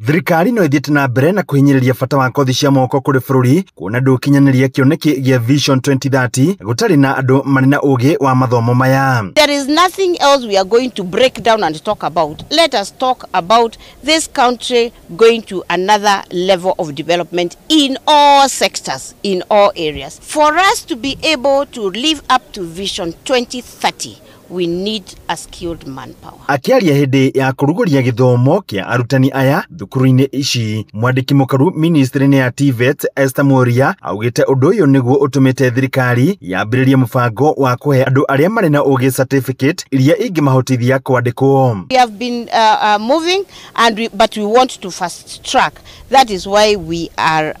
Thirikari no ithiĩte na mbere na kũhinyĩrĩria bata wa kothi cia moko kũrĩ bũrũri kuona ndũkinyanĩria kĩoneki gĩa Vision 2030 gũtarĩ na andũ marĩ na ũgĩ wa mathomo maya. There is nothing else we are going to break down and talk about. Let us talk about this country going to another level of development in all sectors, in all areas. For us to be able to live up to Vision 2030, we need a skilled manpower. Akiaria hĩndĩ ya kũrugũria gĩthomo kĩa arutani aya thukuru-inĩ ici, mwandĩki mũkaru ministry-inĩ ya TVET Esther Mworia augĩte ũndũ ũyũ nĩguo ũtũmĩte thirikari yambĩrĩrie mũbango wa kũhe andũ arĩa marĩ na ũgĩ certificate iria ingĩmahotithia kwandĩkwo. We have been moving but we want to fast track. That is why we are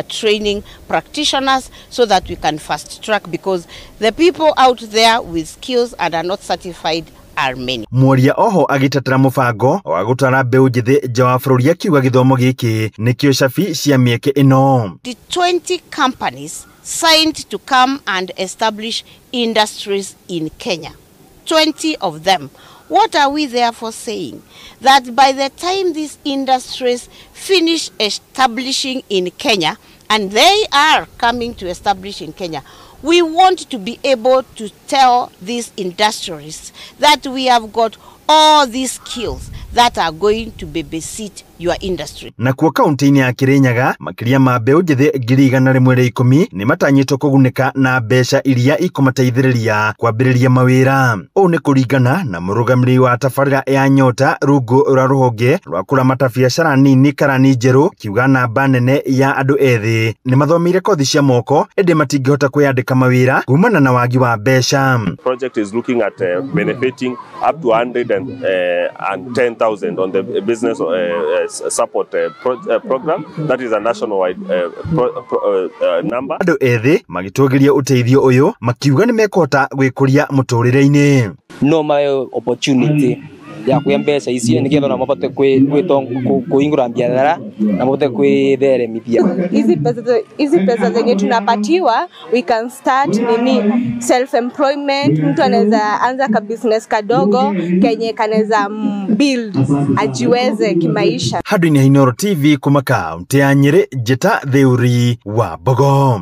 training practitioners so that we can fast track, because the people out there with skills and are not certified are many. Mworia oho agitatara mubango wa gutwara mbeu njithi nja wa bũrũri akiuga gĩthomo gĩkĩ nĩkĩo cabi cia mĩeke ĩno. The 20 companies signed to come and establish industries in Kenya. 20 of them. What are we therefore saying? That by the time these industries finish establishing in Kenya, and they are coming to establish in Kenya, we want to be able to tell these industrialists that we have got all these skills that are going to babysit your industry. Na kuo kaunti-inĩ ya Kirinyaga makĩria ma mbeũ njĩthĩ 110,000 nĩ matanyĩtwo kũgunĩka na mbeca iria ikũmateithĩrĩria kwambĩrĩria mawĩra. Ũũ nĩ kũringana na mũrũgamĩrĩri wa tabarĩra ya Nyota rungu rwa rũhonge rwa kũramata biacara nini Karani Njerũ kiuga namba nene ya andũ ethĩ nĩ mathomeire kothi cia moko ĩndĩ matingĩhota kwĩyandĩka mawĩra kumana na wagi wa mbeca. Project is looking at benefiting up to 110,000 on the business support program. That is a nationwide number. Andũ ethĩ magĩtũgĩria ũteithio ũyũ makiuga nĩ mekũhota gwĩkũria mũtũrĩre-inĩ. No my opportunity ya kuya mbeca icio nigetha na mabote kuingura biathara na mabote kwitheremithia. Hizi pesa zenye tunapatiwa, we can start nini self employment. Mtu anaweza anza ka business kadogo kenye kanaweza build ajiweze kimaisha. Handũ-inĩ ha Inooro TV kuma kaunti ya Nyeri, Njĩta Theuri wa Mbogo.